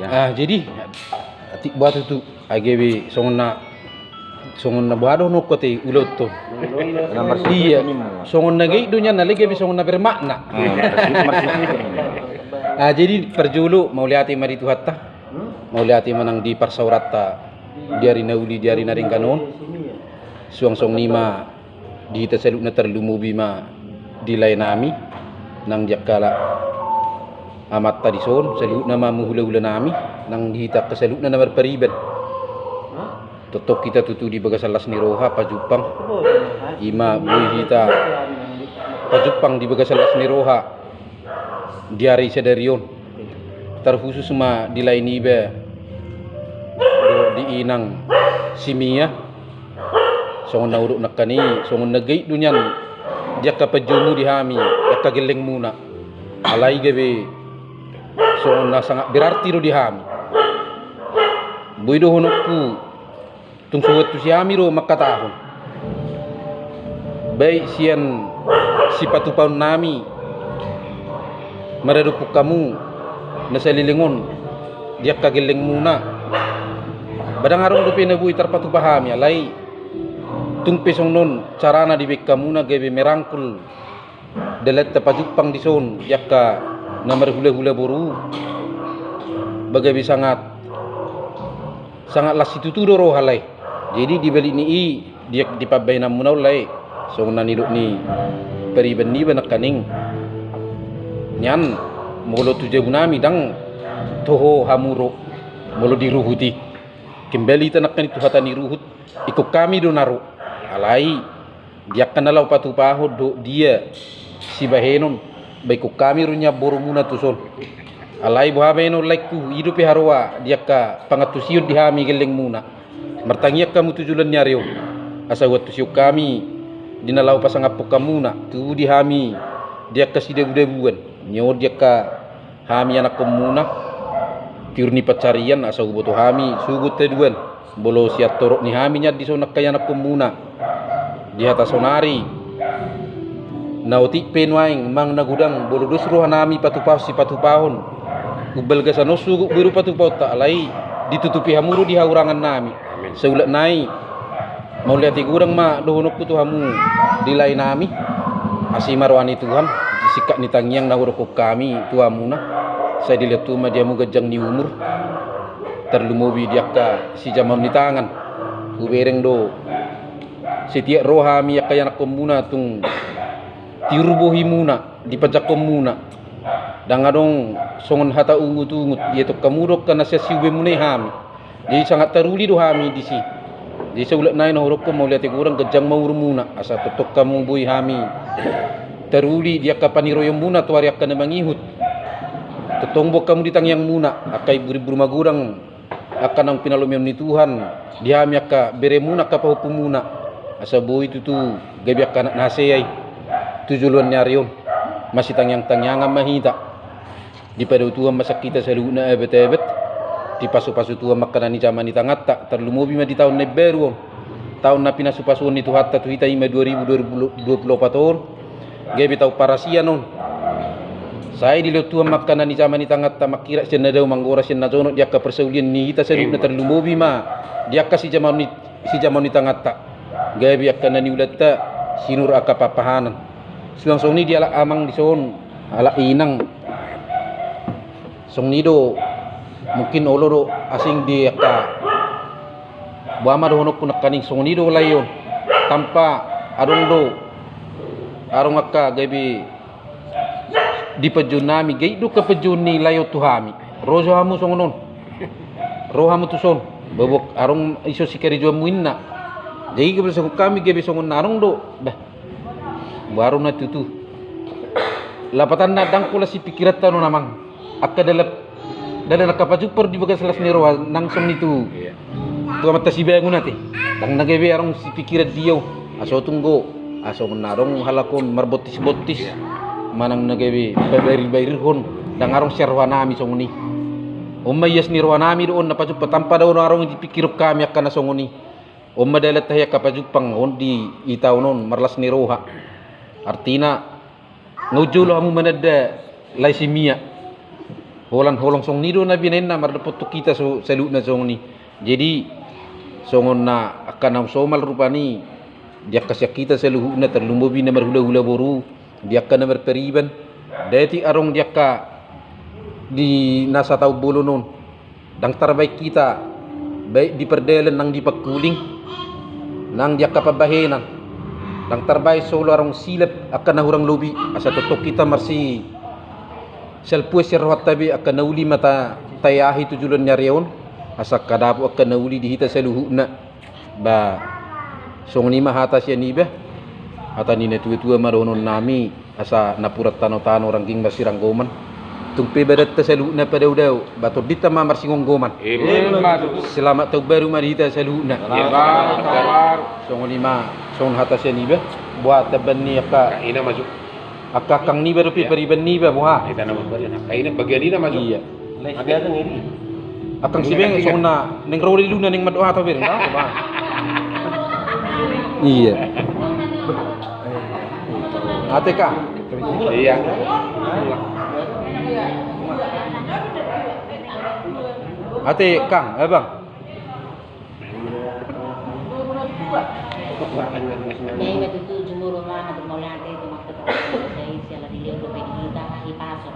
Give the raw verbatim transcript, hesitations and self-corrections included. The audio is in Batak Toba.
Ah, jadi atik boha tutu, ai gabe songon na, songon na boha do nongko te ulaonton. Iya, songon na gait do nian, alai gabe songon na bermakna. Ah, jadi parjolo mauliate ma di Tuhanta. Mauliate ma nang di parsaoranta di ari na uli, di ari na denggan on. Suang songon i ma di hita saluhutna, tarlumobi ma di laenami nang di angka amanta dison, saluhutna ma hamu hulahulanami, nang di hita angka saluhutna na marpariban. Tongtong hita tutu di bagasan las ni roha pajumpang, i ma boi hita pajumpang di bagasan las ni roha di ari sadari on. Tarhusus ma di lae niba dohot di inang si Mia. Songon na hudok nangkaning i, songon na gait do nian di angka panjouonmu di hami, di angka gellengmuna. Alai gabe songon na sangat berarti do di hami. Boi dohononku, tung so huantusi hami do mangkatahon, baik sian sipatupaonnami maradophon hamu na saleleng on di angka gellengmuna. Ba ndang adong dope na boi tarpatupa hami, alai tung pe songon on carana dibaen hamuna gabe merangkul dalanta pajumpang dison di angka na marhulahula boru, ba gabe sangat, sangat las situtu do roha, lae. Jadi di balik ni i, di, di pambahenanmuna on, lae, songon na nidok ni pariban niba nangkaning, nian molo tu jabunami ndang toho hamu ro molo di ruhut i. Kembali hita nangkaning tu hata ni ruhut, ingkon hami do na ro. Alai di angka na laho patupahon dohot dia sibahenon, ba ingkon hami do nian borumuna tuson. Alai boha bahenon, laengku, i dope haroa di angka pangantusion di hami gellengmuna. Martangiang hamu tu joloan ni ari on, asa huantusion hami di na laho pasangaphon hamuna, tubu di hami di angka sidabudabuan, ninna on, di angka hami ianakhonmuna, tiur ni pansarian, asa huboto hami sogot haduan. Molo sian torop ni hami nian dison angka ianakhonmuna, di hata saonari, na otik pe nuaeng manang na godang, molo dos rohanami patupahon sipatupahon, umbalga sanon sogot boi do patupahonta, alai ditutupi hamu do di hahurangannami. Amin. Saulak nai, mauliate godang ma dohononku tu hamu di laenami. Asi ma roha ni Tuhan di singkat ni tangiang na hudokhon hami tu hamuna. Sai dilehon Tuhan ma di hamu ganjang ni umur, tarlumobi di angka sijamaon ni tangan. Hubereng do setiap ro hami angka ianakhonmuna tung tiur bohimuna di panjangkonmuna. Ndang adong songon hata ungutungut, ia tong hamu do angka na sian siubeanmuna i hami. Jadi sangat taruli do hami disi. Jadi saulak nai na hudokhon, mauliate godang, ganjang ma umurmuna, asa tongtong hamu boi hami taruli di angka paniroionmuna tu ari angka na mangihut. Tongtong boan hamu di tangiangmuna, angka imburimbur magodang, angka naung pinalomeon ni Tuhan di hami angka beremuna, angka pahompumuna, asa boi tutu gabe angka anak na hasea i tu joloan ni ari on. Masitangiangtangiangan ma hita. Dipadao Tuhan ma sian hita saluhutna abatabata. Dipasupasu Tuhan ma angka na nijama ni tanganta, tarlumobi ma di taon na imbaru on, taon na pinasupasuon ni Tuhanta tu hita, i ma dua ribu dua puluh opat on, gabe taon parasian on. Sai dilehon Tuhan ma angka na nijama ni tanganta, manghirat sian na dao, manggora sian na jonok di angka parsaulian ni hita saluhutna, tarlumobi ma di angka sijamaon ni, sijamaon ni tanganta, gabe angka na niulanta sinur angka pahanpahanan. Suang songon i di halak amang dison, halak inang. Songon i do, mungkin olo do asing di angka, boha ma dohononku nangkaning, songon i do lae on. Tanpa adong do, adong angka gabe di panjouonnami, gait do angka panjouon ni lae on tu hami. Ro jo hamu songon on, ro hamu tuson, babok adong iso sikarejoanmu, ninna. Jadi gabe songon hami, gabe songon na adong do, bah. Baru na tutu. Lapatanna, ndang pola sipingkiranta on, amang. Angka dalan, dalan angka pajumpang di bagas las ni roha nang songon i tu, iya, tu amanta Sibangun ate. Ndang na gabe adong sipingkiran dia on. Aso tunggu, aso na adong halak on marbontisbontis. Iya. Manang na gabe pabairbairon. Ndang adong sian rohanami songon i. On ma ias ni rohanami do on na pajumpang, tanpa do adong dipingkirhon hami angka na songon i. On ma dalan tahe angka pajumpang on di hita on, on marlas ni roha. Artina, nga jolo hamu mananda lae si Mia. Holan holong songon i do na binaenna mardapothon hita so, saluhutna songon i. Jadi songon na angka na somal rupani di angka sian hita saluhutna, tarlumobi na marhulahula boru, di angka na marpariban, dati adong di angka di na sataon bolon on. Ndang tarbaen hita, baik di pardalan nang di pangkuling, nang di angka pambahenan. Ndang tarbaen so olo adong silap angka na hurang lobi, asa tongtong hita marsi salpu sian rohanta be angka na uli ma ta, taeahi tu joloan ni ari on, asa angka dapot angka na uli di hita saluhutna. Ba songon i ma hata sian iba, hata ni na tuatua ma dohonon nami, asa napuran tanotano rangging marsiranggoman. Tung pe badanta saluhutna padaodao, ba tondinta ma marsigomgoman. Emma tutu. Selamat taon baru ma di hita saluhutna. Emma tutu. Songon i ma, songon hata sian iba, boha tamban ni angka, angka angkang niba dope, pariban niba, boha. Hita na mambari angka ina bagian ina ma jo. Iya. Angkang si Beng songon na naeng ro di luna naeng mandok hata Beng, ndang apa. Iya. Ate Kang. Iya. Ate Kang, eh Bang. Jadi waktu itu jumur rumah, jumur lantai itu, waktu itu saya isi ala di liur dope di hita, i paso.